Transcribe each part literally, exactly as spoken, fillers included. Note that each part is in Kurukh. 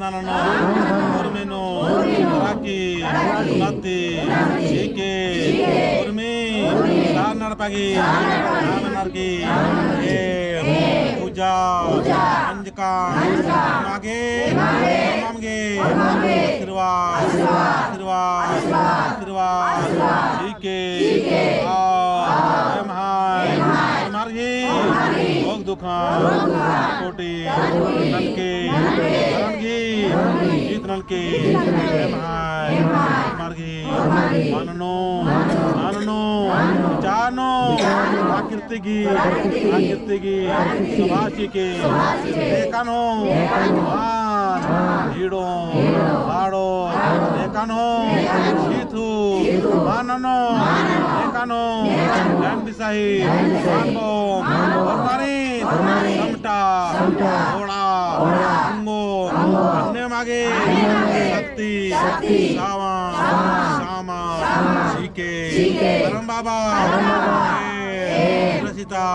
ननो, उर्मी नू, राखी, नती, चीके, उर्मी, तार नड़पा गे, नाम नरकी, ए, पूजा, अंजका, मागे, मागे, आशीर्वाद, आशीर्वाद, आशीर्वाद, चीके, आ, एम्है, एम्है, एम्है गे, ओग दुखा, कोटी, ननके, ननके, जीत ननके, एम्है, एम्है गे, माननो, माननो, जानो, आकृति गे, आकृति गे, समाज के, एकानो, मान, हीड़ो, आड़ो, एकानो, हीथू, माननो, एकानो, सही, मानबो, होरमारिन, समटा, ओड़ा, उंगो, अन्ने मागे, शक्ति, सावा, सामा, सीके, करम बाबा, ए, सिरसिता,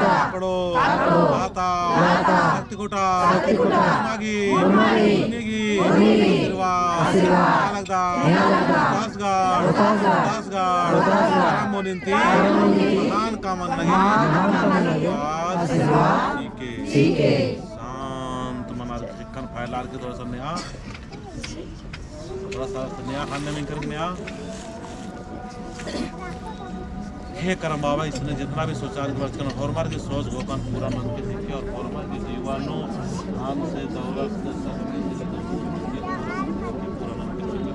अकड़ो, आता, शक्ति कोटा, मागी, उर्मी गे, आशीर्वाद, लगदा, दस गड़, दस गड़, करम मोलिन ती, महान कामन लगे, आशीर्वाद, ठीक है। शांत मना चिक्कन फैलार के थोड़ा सा नेहा, थोड़ा सा नेहा खाने में करके नेहा। हे करम बाबा, इसने जितना भी सोचा है, बरचकन होरमर के सोच गोकन पूरा ननके देखे और होरमर के जीवन नू धन से, दौलत से, शक्ति से, पूरा ननके देखे।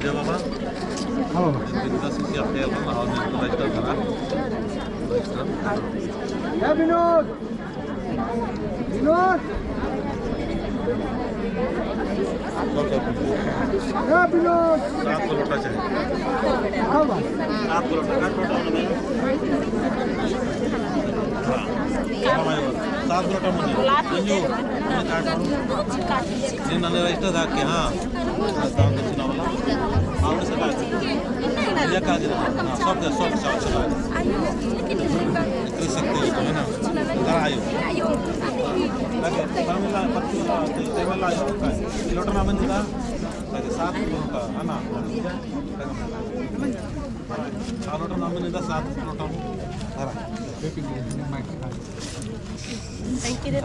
जय बाबा। हाँ बाबा। बिंदास से आप खेल रहे हो, और मैं तो लाइट कर रहा। ए विनोद। विनोद। ए विनोद। सात गो लोटा चाहिए। हाँ बाबा। सात गो लोटा, काट लोटा होना चाहिए। हाँ। सात गो लोटा मुझे। संजू, काट। नहीं, नन्हे राइस तो धाके, हाँ। दाम दक्षिणा वाला। हाँ, उन्हें सटा दे। ये कहाँ दे रहा? हाँ, सब दे, सब, सब, सब। इतने सकते हैं, है ना? इधर आयो। लगे, परमिला, पत्ती वाला, टेबल आयो, आपका। लोटा ना बंद था। लगे, सात लोटा, है ना? हाँ, लोटा ना बंद था, सात लोटा। है ना? Thank you, Dad.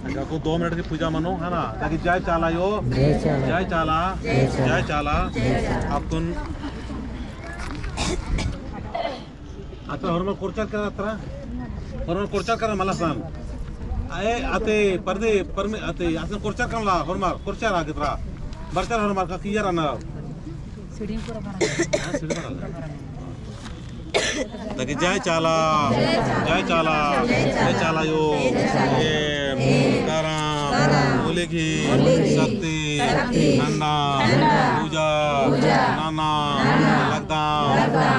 अगर को दो मिनट की पूजा मनो, है ना? ताकि जय चाला यो, जय चाला। जय चाला, जय चाला। जय चाला। जय चाला। अक्कुन अत्रा होरमर कोरचर करा, अत्रा होरमर कोरचर करा मला सन। आए, अते, परदे, परमे, अते, असन कोरचर करा ला, होरमर कोरचर आगे तरा। बरचर होरमर का किया रना। सीढ़ी पूरा भरा। हाँ, सीढ़ी भरा। ताकि जय चाला, जय चाला, जय चाला यो, ए, करम, मुलिगी, शक्ति, ठंडा, पूजा, नना, लगदम,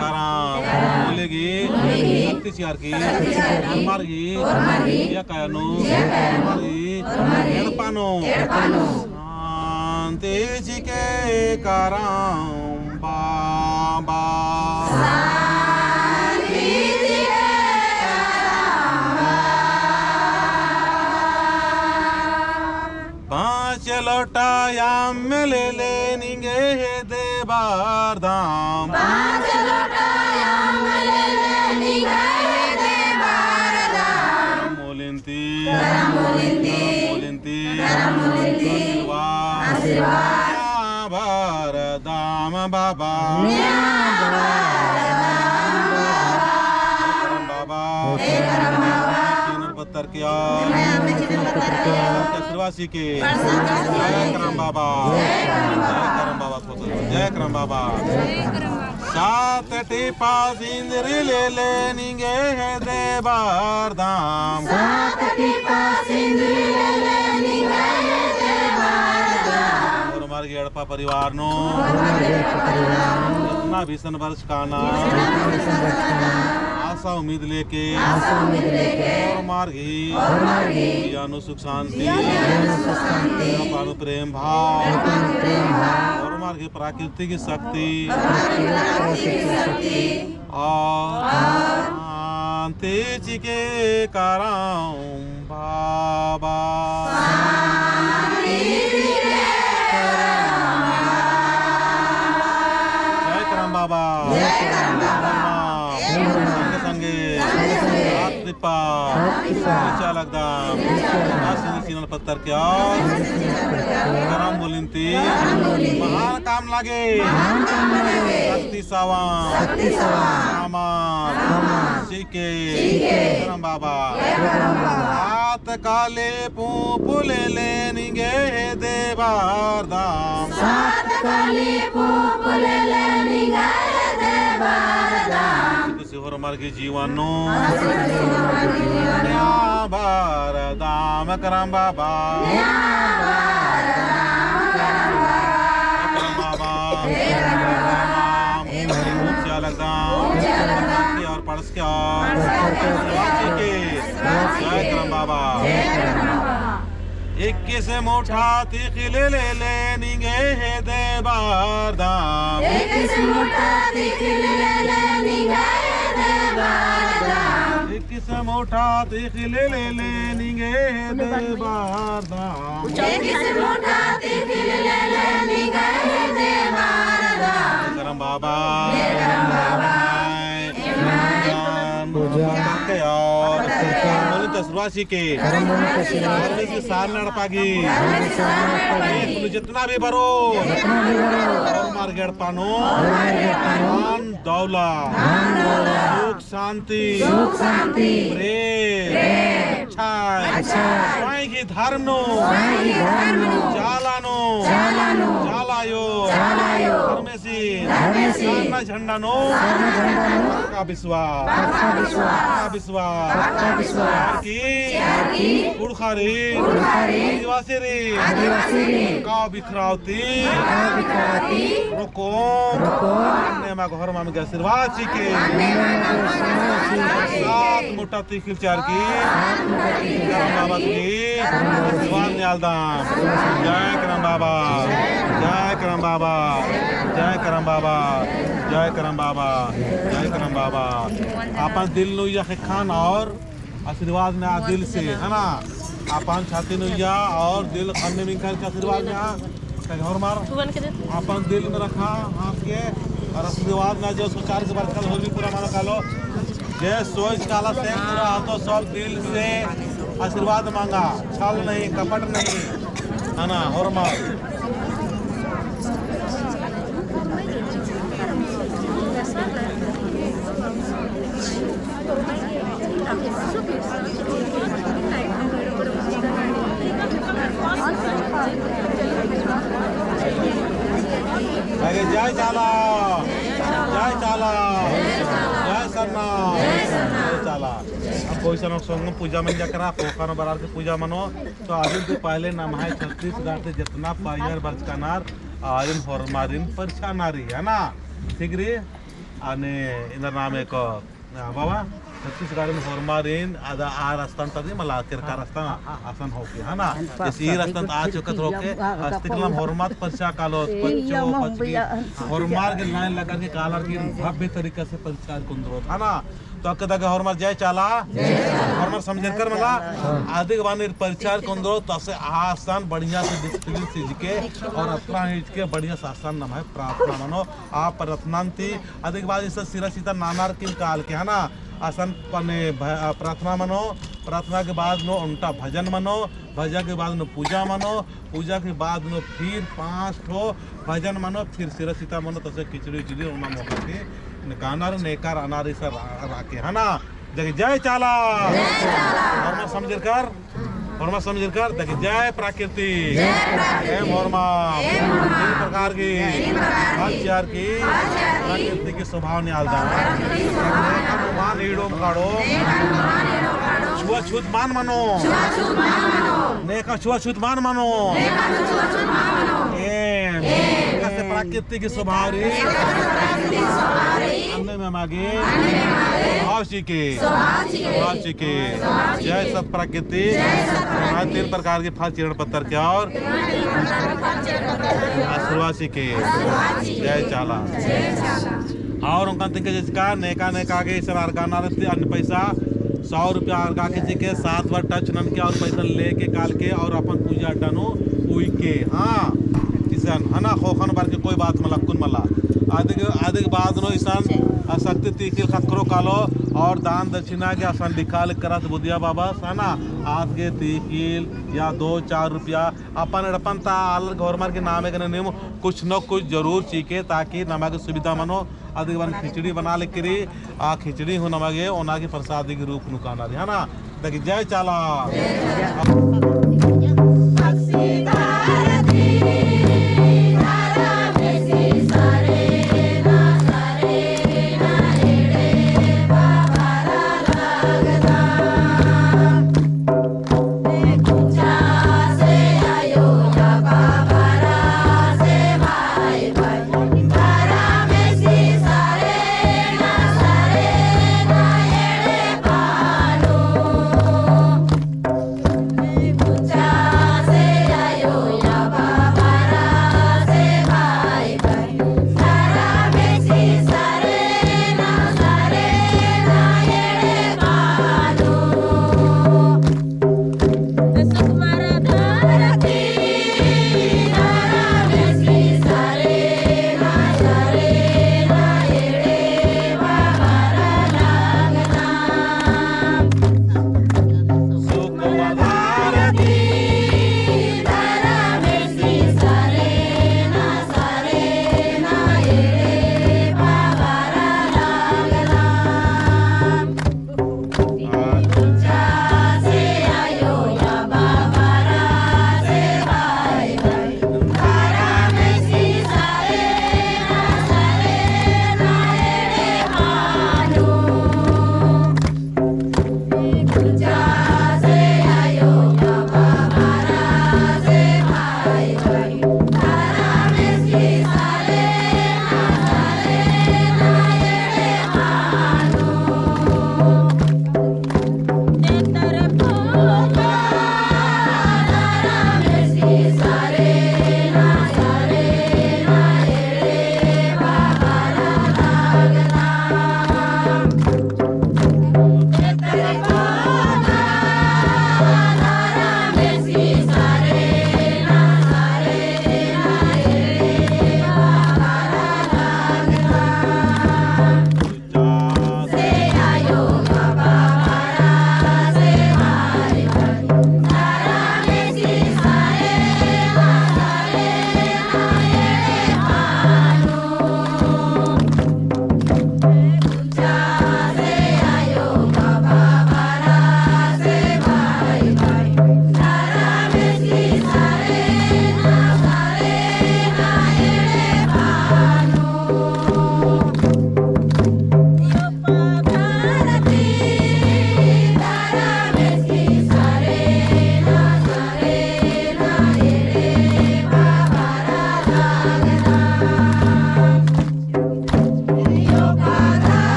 करम, मुलिगी, शक्ति चिअर की, होरमर गे, या काया नू, होरमर गे, एड़पा नू, शांति चिके करम बाबा। शांति चिके करम बाबा। पाँच लोटा अम्म लेले निंग्है हेद्दे बरदम। पाँच लोटा अम्म लेले निंग्है हेद्दे बरदम। मोलिन ती, करम मोलिन ती, करम मोलिन ती, करम मोलिन ती, आशीर्वाद, आशीर्वाद। नेआ बरदम बाबा। नेआ बरदम बाबा। करम बाबा। हे करम बाबा। पत्तर किया। आशीर्वाद चिके। जय करम बाबा। जय करम बाबा। जय करम बाबा। सात टिपा सिंदरी लेले निंग्है हेद्दे बरदम। सात टिपा सिंदरी लेले निंग्है हेद्दे बरदम। एड़पा परिवार नू, होरमार एड़पा परिवार नू, जितना भी सन बरचका ना, जितना भी सन बरचका ना, आशा उम्मीद लेके, आशा उम्मीद लेके, होरमार गही, होरमार गही, जिया नू सुख शांति, जिया नू सुख शांति, एड़पा नू प्रेम भाव, एड़पा नू प्रेम भाव, होरमार गही प्राकृतिक शक्ति, प्राकृतिक शक्ति, और शांति चिके करम बाबा। जय करम बाबा। जय करम बाबा। संगे संगे। संगे संगे। सात दीपा। सात दीपा। ऊंचा लगदम। ऊंचा लगदम। आशीर्वाद चिन्हल पत्थर के और। आशीर्वाद चिन्हल पत्थर के और। करम बोलिन ती। करम बोलिन ती। महान काम लागे। महान काम लागे। शक्ति सवा। शक्ति सवा। सामान। सामान। चिके। चिके। करम बाबा। करम बाबा। सात काले पूंप लेले निंग्है हेद्दे बरदम। सात काले पूंप लेले निंग्है हेद्दे बरदम। होरमार गही जीवन नू। न्या बरदम करम बाबा। करम बाबा। ऊंचा लगदम। और पढ़स के और। जय करम बाबा। इक्कीस मुठा तीखिल लेले निंग्है हेद्दे बरदम। इक्कीस मुठा तीखिल लेले निंग्है हेद्दे बरदम। इक्कीस मुठा तीखिल लेले निंग्है हेद्दे बरदम। इक्कीस मुठा तीखिल लेले निंग्है हेद्दे बरदम। करम बाबा। करम बाबा। पूजा। पूजा। करके और। करके। बोली तसरुआ सी के। करम बोली तसरुआ। करम सी सार नड़पा गही। करम सी सार नड़पा गही। जितना भी बरो। जितना भी बरो। होरमार गही एड़पा नू। होरमार गही एड़पा नू। धन दौलत। धन दौलत। सुख शांति। सुख शांति। प्रेम। प्रेम। अच्छा। अच्छा। स्वाई गही धर्म नू। स्वाई गही धर्म नू। चाला नू। चाला नू। चाला आयो। चाला आयो। धर्मेसी। धर्मेसी। सरना झंडा नू। सरना झंडा नू। पक्का विश्वास। पक्का विश्वास। पक्का विश्वास। पक्का विश्वास। चारकी। चारकी। कुँड़ुख़ारिन। कुँड़ुख़ारिन। आदिवासीरिन। आदिवासीरिन। काव बिखरावती। काव बिखरावती। रोकोम। रोकोम। अन्ने मा होरमाम गे आशीर्वाद चिके। अन्ने मा होरमाम गे आशीर्वाद चिके। सात मुठा तीखिल चारकी। करम बाबा की आशीर्वाद नेआलदम। जय करम बाबा, जय करम बाबा, जय करम बाबा, जय करम बाबा, जय करम बाबा। अपन दिल नू उइया ख़ेक्खन और आशीर्वाद नेआ दिल से, है ना? अपन छाती नू उइया और दिल ख़न्न मिंख़न के आशीर्वाद नेआ। ताकि होरमर अपन दिल में रखा हाथ के और आशीर्वाद नेआ जो सोचार के बरकत होर भी पूरा मनो कालो। जे सोच काला से पूरा हो तो सब दिल से आशीर्वाद मांगा, छल नहीं, कपट नहीं, है ना? होरमर जय चाला, जय चाला, जय सरना, जय चाला। अब कोई सन संग पूजा मंजा केरा, ख़ोख़ा नू बरअर के पूजा मनो, तो आदिन ती पहले नम्है छत्तीसगढ़ ती जितना परिवार बरचका रअनर, आरिन होरमारिन परिछा नारी, है ना? ठीक रई? अन्ने इन्दर नाम एक आ, बाबा, छत्तीसगढ़ में होरमारिन आद आर अस्तन तदी मला केरकार अस्तन असन होके, है ना? जैसे ई अस्तन ता आ चुकत होके, अस्तिकलम होरमर ती परिछा कालोत, पच्चो, पचगी, होरमर के लाइन लगा के कालर की भव्य तरीका से परिछा कुंदरोत, है ना? तो अक्के दगे होरमर जय चाला, होरमर समझेरकर मला, अदिक बानी परिछा कुंदरोत, तसे आ अस्तन बढ़िया से discipline से इजके, और अतना इजके बढ़िया से अस्तन नम्है प्रार्थना मनो, आ प्रार्थना ती, अदिक बाद इसन सिरा सीता नानार किम काल के, है ना? असन पने भ-, प्रार्थना मनो, प्रार्थना के बाद नू ओन्टा भजन मनो, भजन के बाद नू पूजा मनो, पूजा के बाद नू फिर पाँच ठो भजन मनो, फिर सिरा सीता मनो, तसे खिचड़ी उचड़ी ओना मोका के गानर नेकर अनार इसन रा-, राके, है ना? जय चाला। जय चाला। होरमर समझेरकर होरमर समझेरकर, ताकि जय प्रकृति, जय प्रकृति, एम होरमर, एम होरमर, तीन प्रकार की, तीन प्रकार की, हर चीजर की, हर चीजर की, प्रकृति की स्वभाव नेआलदम। प्रकृति की स्वभाव नेआलदम। नेका नू मल ईड़ोम काड़ो, नेका नू मल ईड़ोम काड़ो, छुआछूत मल मनो, छुआछूत मल मनो, नेका छुआछूत मल मनो, नेका छुआछूत मल मनो, एम, प्रकृति की शोभा रई। अन्ने में मागे। शोभा चिके। शोभा चिके। जय सत प्रकृति। तीन प्रकार की फल चिरन पत्तर के और आशीर्वाद चिके। जय चाला। और उनका तिंके जिसका नेका नेका के इसन अर्गाना रहती, अन्य पैसा सौ रुपया अर्गा के चिके, सात बार touch नन के और पैसा लेके काल के और अपन पूजा अड्डा नू उई के। हाँ, इसन है ना, खोखन बार के कोई बात मला, कुन मला। आदिक, आदिक बाद नू इसन, आ, शक्ति तीखिल खक्खरो कालो और दान दक्षिणा के असन लिखा लिख करत बुधिया बाबा, है ना, आज के तीखिल या दो चार रुपया अपन एड़पन ता आलर घोर मार के नामे गने नीम कुछ न कुछ जरूर चिके, ताकि नमा गे सुविधा मनो। अदिक बअदन खिचड़ी बना लेकरी, आ खिचड़ी हूँ नमा गे ओना गे प्रसाद के रूप नू काना रई, है ना? ताकि जय चाला।